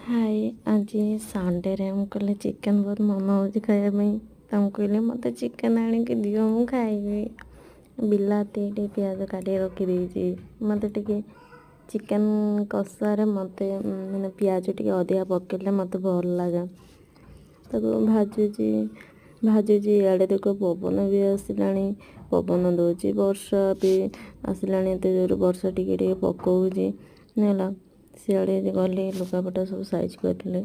ହାଏ, ଆଜି ସଣ୍ଡେରେ ମୁଁ କହିଲି ଚିକେନ୍ ବହୁତ ମନ ହେଉଛି ଖାଇବା ପାଇଁ। ତ ମୁଁ କହିଲି ମୋତେ ଚିକେନ୍ ଆଣିକି ଦିଅ, ମୁଁ ଖାଇବି। ବିଲାତି ଟିକେ ପିଆଜ କାଟିକି ରଖିଦେଇଛି। ମୋତେ ଟିକେ ଚିକେନ୍ କଷାରେ ମୋତେ ମାନେ ପିଆଜ ଟିକେ ଅଧିକା ପକେଇଲେ ମୋତେ ଭଲ ଲାଗେ। ତାକୁ ଭାଜୁଛି ଭାଜୁଛି। ଇଆଡ଼େ ଦେଖ, ପବନ ବି ଆସିଲାଣି, ପବନ ଦେଉଛି, ବର୍ଷା ବି ଆସିଲାଣି, ଏତେ ଜୋର ବର୍ଷା ଟିକେ ଟିକେ ପକଉଛି ହେଲା। ସିଆଡ଼େ ଗଲି, ଲୁଗାପଟା ସବୁ ସାଇଜ୍ କରିଥିଲି।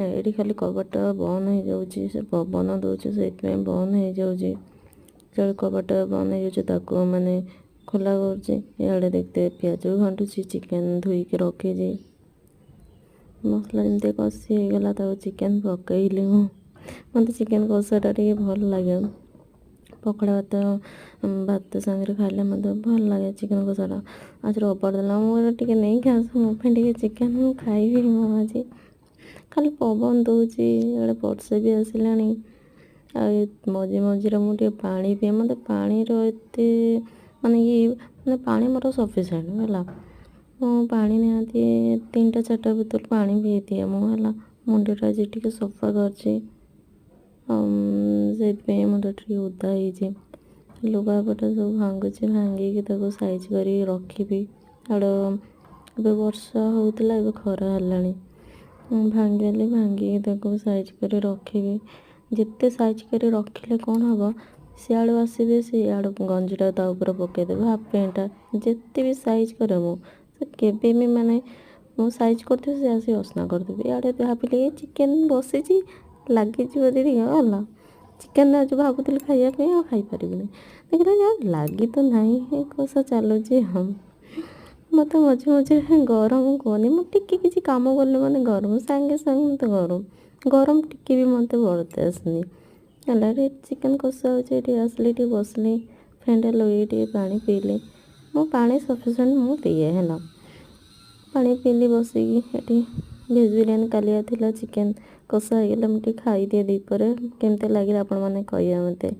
ଏଇଠି ଖାଲି କବାଟ ବନ୍ଦ ହେଇଯାଉଛି, ସେ ପବନ ଦେଉଛି, ସେଇଥିପାଇଁ ବନ୍ଦ ହେଇଯାଉଛି। ସିଆଡ଼େ କବାଟ ବନ୍ଦ ହେଇଯାଉଛି, ତାକୁ ମାନେ ଖୋଲା କରୁଛି। ଇଆଡ଼େ ଦେଖିତେ ପିଆଜ ଘାଣ୍ଟୁଛି, ଚିକେନ୍ ଧୋଇକି ରଖିଛି। ମସଲା ଯେମିତି କଷି ହେଇଗଲା, ତାକୁ ଚିକେନ୍ ପକେଇଲି ମୁଁ। ମୋତେ ଚିକେନ୍ କଷାଟା ଟିକେ ଭଲ ଲାଗେ। ପଖାଳ ଭାତ ଭାତ ସାଙ୍ଗରେ ଖାଇଲେ ମୋତେ ଭଲ ଲାଗେ ଚିକେନ୍ କଷାଟା। ଆଜି ରବିବାର ଦିନ ମୁଁ ଟିକେ ନେଇକି ଆସ ମୋ ପାଇଁ ଟିକେ ଚିକେନ୍, ମୁଁ ଖାଇବି ମୁଁ ଆଜି। ଖାଲି ପବନ ଦେଉଛି, ଇଆଡ଼େ ବର୍ଷା ବି ଆସିଲାଣି। ଆଉ ମଝି ମଝିରେ ମୁଁ ଟିକେ ପାଣି ପିଏ। ମୋତେ ପାଣିର ଏତେ ମାନେ ଇଏ ମାନେ ପାଣି ମୋର ସଫିସିଏଣ୍ଟ ହେଲା। ମୁଁ ପାଣି ନିହାତି 3ଟା 4ଟା ବୋତଲ ପାଣି ପିଇଦିଏ ମୁଁ ହେଲା। ମୁଣ୍ଡଟା ଆଜି ଟିକେ ସଫା କରିଛି, ସେଇଥିପାଇଁ ମୁଣ୍ଡ ଟିକେ ଓଦା ହେଇଛି। ଲୁଗାପଟା ସବୁ ଭାଙ୍ଗୁଛି, ଭାଙ୍ଗିକି ତାକୁ ସାଇଜ୍ କରିକି ରଖିବି। ଆଡ଼ ଏବେ ବର୍ଷା ହେଉଥିଲା, ଏବେ ଖରା ହେଲାଣି। ଭାଙ୍ଗିଦେଲି, ଭାଙ୍ଗିକି ତାକୁ ସାଇଜ୍ କରି ରଖିବି। ଯେତେ ସାଇଜ୍ କରି ରଖିଲେ କ'ଣ ହେବ, ସିଆଡ଼ୁ ଆସିବେ, ସିଆଡ଼ୁ ଗଞ୍ଜିଟା ତା ଉପରେ ପକାଇଦେବେ, ହାଫ୍ ପ୍ୟାଣ୍ଟଟା। ଯେତେ ବି ସାଇଜ୍ କରେ ମୁଁ, ସେ କେବେ ବି ମାନେ ମୁଁ ସାଇଜ୍ କରିଥିବି, ସେ ଆସିକି ଅସନା କରିଦେବେ। ଇଆଡ଼େ ଭାବିଲି ଚିକେନ୍ ବସିଛି, ଲାଗିଯିବ ଦିଦି ହେଲା। ଚିକେନ୍ ଆଜି ଭାବୁଥିଲି ଖାଇବା ପାଇଁ, ଆଉ ଖାଇପାରିବିନି। ଦେଖିଲା ଲାଗି ତ ନାହିଁ, କଷା ଚାଲୁଛି। ହଁ, ମୋତେ ମଝି ମଝିରେ ଗରମ କୁହନି। ମୁଁ ଟିକେ କିଛି କାମ କଲେ ମାନେ ଗରମ, ସାଙ୍ଗେ ସାଙ୍ଗେ ମୋତେ ଗରମ ଗରମ ଟିକେ ବି ମୋତେ ବରଦାସ୍ତ ହେଲା। ଏଠି ଚିକେନ୍ କଷା ହେଉଛି, ଏଠି ଆସିଲି, ଟିକେ ବସିଲି, ଫ୍ୟାନ୍ଟା ଲଗେଇକି ଟିକେ ପାଣି ପିଇଲି। ମୁଁ ପାଣି ସଫିସିଏଣ୍ଟ ମୁଁ ପିଏ ହେଲା। ପାଣି ପିଇଲି ବସିକି। ଏଠି ଭେଜ୍ ବିରିୟାନୀ କାଲିଆ ଥିଲା, ଚିକେନ୍ କଷା ହେଇଗଲା, ମୁଁ ଟିକେ ଖାଇଦିଏ ଦ୍ୱିପହରେ। କେମିତି ଲାଗିଲା ଆପଣମାନେ କହିବେ ମୋତେ।